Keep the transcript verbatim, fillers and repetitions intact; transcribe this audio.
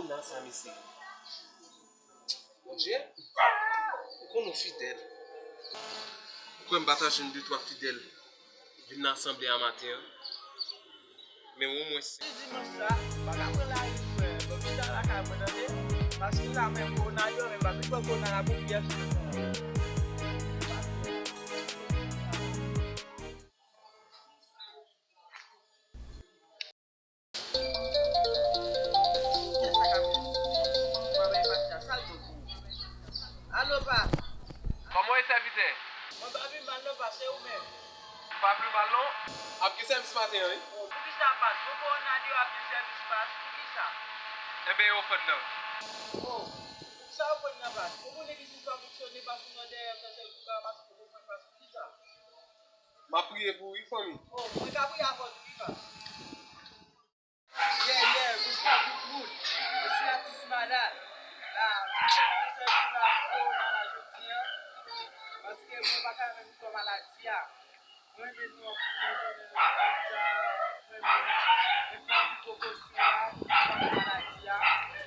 Nan sa, mesye. Bondye, ou konn ou fidèl. Ou kwè m pa ta jwenn de twa fidèl vin nan asanble a maten an? Men omwen senk. Jodi dimanch la, m pa ka pran lari, frè. Ban m chita lakay mwen, tande. Paske la menm, kowona yo, men m pa vin pran kowona la pou pyès. Alo, pas. Kòman w ye, sèvitè? Mwen pa pi mal non, pas, se ou menm. M pa pi mal non. Ap gen sèvis maten an, wi. Poukisa, pas? Gon kowona di w ap gen sèvis, pas? Poukisa? Enben, e ofrann nan. O, poukisa ofrann nan, pas? Ou konnen biznis pa fonksyone, pas, ou nan dèyè fè sèvis pa, pas, ou konprann, pas, poukisa? M ap priye pou ou, wi, fanmi. O, mwen ka priye avè w tou, wi, pas. Yeah, yeah, bouch pa pou kout. Mwen se atis Mada. La, mwen te vin sèvi la pou kowona la jodi a. Paske mwen pa ka menm pran maladi a. Mwen renmen nou anpil, mwen renmen nou anpil, mwen renmen nou. Mwen pran tout prekosyon la pou m pa pran maladi a.